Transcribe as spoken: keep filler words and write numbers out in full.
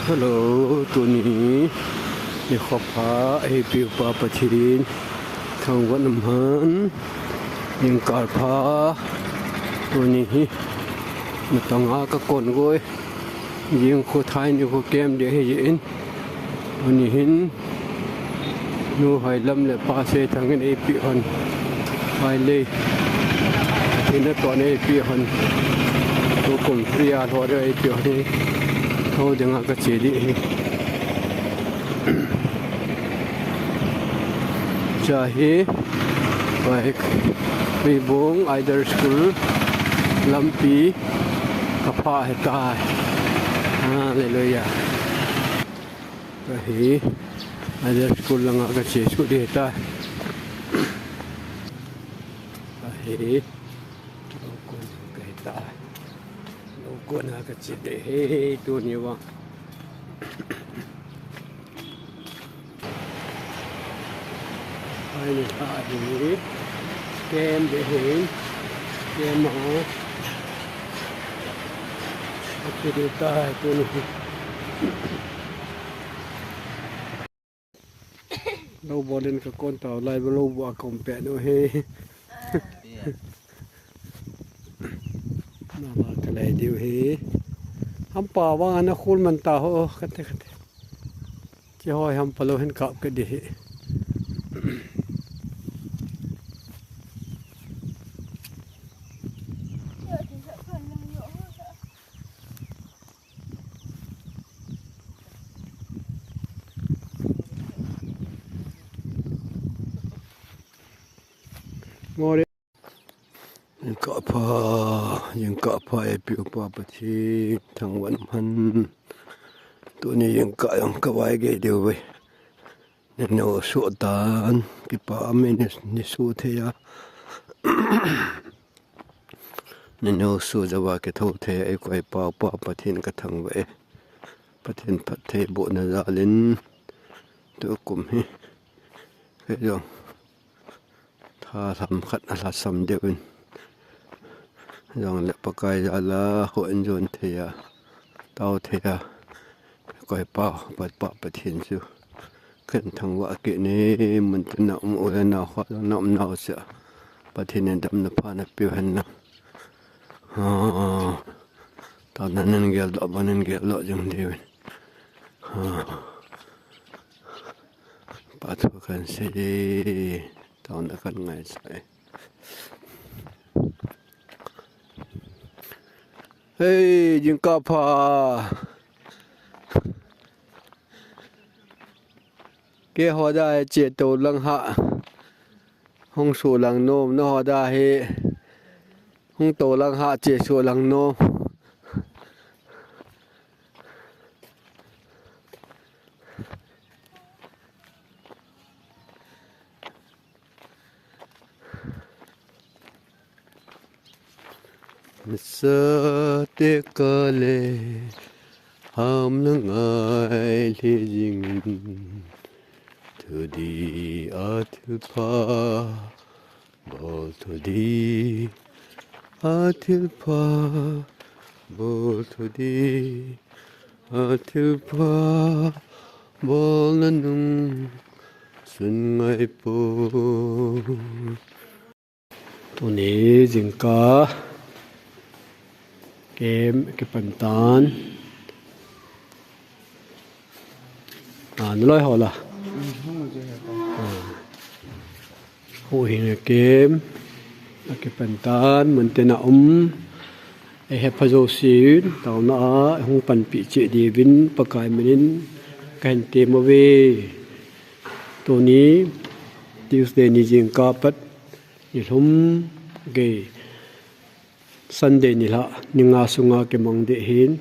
Hello, tuni ni khopha ei pi u pa Pathin thang wan man. Ing kar pha tuni hi matang a ka kon goi. Ing khu thai ni khu kem de hi in. Tuni hin nu hai lam le pa se thang in ei pi hon. Hai le. Tin na ton ei pi hon. Tu kum free a thor ei pi hon. Thau ding a ka che di hi. Cha hi. Vai. Pi bung Idol School. Lampi. Ka pha he tai. Hallelujah. Ka hi, Idol School langa ka che su di ta. Ka hi, lo kon ka hi ta. Lo kon ka che di hi, tuni wa. Ai ni ta hi, kem di hi, kem ma. Ka che di ta hi, tuni. Lo bol in ka kon tau lai, lo bol a kon pe no hi. Na ma ka lai diu hi. Hampa wa na khul man ta ho, kate kate. Chi hoi hampa lo hin kap ka di hi. Ngori. Jingkah pha, jingkah pha ei pi u pa Pathin thang wan man. Tuni jingkah yang ka wai ge diu wei. Ni no su tan, ki pa mi ni, ni su thei a. Ni no su ja wa ki thau thei a, ei koi pa u pa Pathin ka thang wei. Pathin phat thei bu na ja lin. Tu kum hi. Ke jong. Tha sam khat a la sam diu in. Jong le Pakai ja la ho in jon thei a. Tau thei a. Koi pa, pa, pa, Pathin su. Ken thang wa ki ni mun te na um u le na khwa na um na u sia. Pathin in dam na pha na piu hen na. Ha, ha. Tau na nen gel do, ba nen gel do jing diu in. Ha. Pa thu kan se di. Tau na kan ngai sai. Hei, jingkah pha. Ke hoda he che to lang ha. Hung su lang nom, no hoda he. Hung to lang ha che su lang nom. Nisa te kale ham ngai le jing. Thudi a thilpha bol thudi a thilpha bol thudi a thilpha bol na nung sun ngai po. Tuni jingkah kem kipan tan. A, na loi ho la. A. Hu hing kem a kipan tan, mun te na um. E he pha zo sin, tau na a, hung panpi che di vin, Pakai min in, ka hen te ma ve. Tuni, Tuesday ni jingkah pat, ni lhum ge Sunday ni lha, ni nga sunga ke mang de hin,